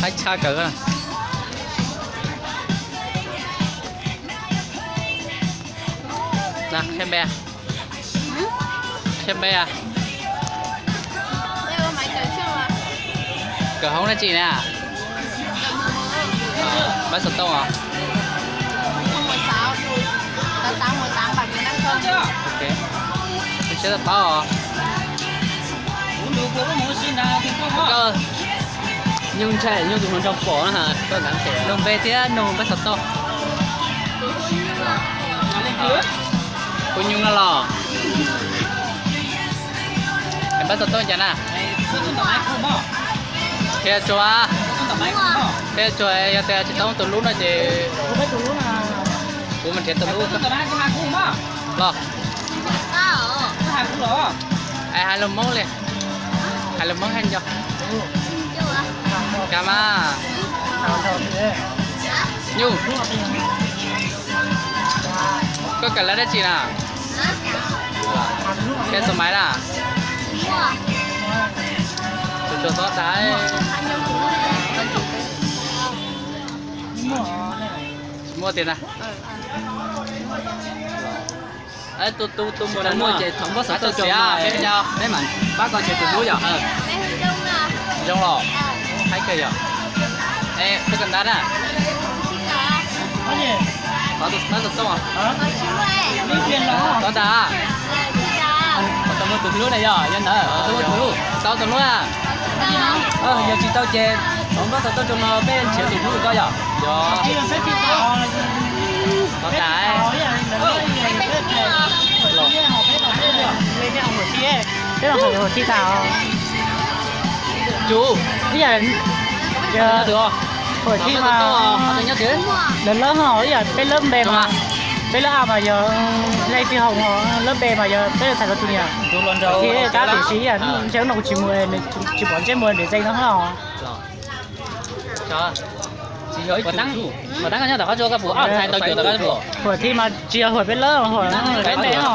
Qab tshaj kawg. Na, qhia npe. Qhia npe a. Kawm hoob dab tsi na? Npaj xov tooj os. Siab tau paub os. Koj nyuj ntshai nyuj tus hluas nraug pom na, nug npe thiab nug npaj xov tooj. Kuv nyuj no los? Npaj xov tooj cas na? Qhia tsuag, qhia tsuag, yog tias tsis tau tus hlub no ces kuv mus nrhiav tus hlub los. Es hais lus Hmoob li, hais lus Hmoob hais nco. Kab mas. Nyuj, koj kawm lab dab tsi na? Qhia xov maiv na. Tsuag tsuag xov tas. Muaj tiag na. Tus tus tus muaj ces thov npaj xov tooj, peb mam pab koj nrhiav tus hlub yom. Zoo los? Haib kawg yom. Es peb kawm ntawv na. Thov tus npaj xov tooj. Thov ntag. Tau muaj tus hlub na yom, yog ntawd tau muaj tus hlub. Tau tus hlub na. Yog tsis tau ces thov npaj xov tooj rau no peb nrhiav tus hlub rau koj yom. Thov ntag. Peb los hauv thij tag os. Tus ib yam, hauv thij mas lawv lab hos ib yam peb lab B mas, peb lab A mas yog Lej Tij Hoo, lab B mas yog peb thaj koj tus niam. Thij tab tiam sis ib yam ntshe hnub no kuv tsis mus, tsis pom ntsej muag nws tsev no os. Ua tab koj nyob tom qhov tsua koj pum ob ntxhais tau cuam tom qhov tsua. Hauv thij mas tsis yog hauv peb lab, hauv peb B no.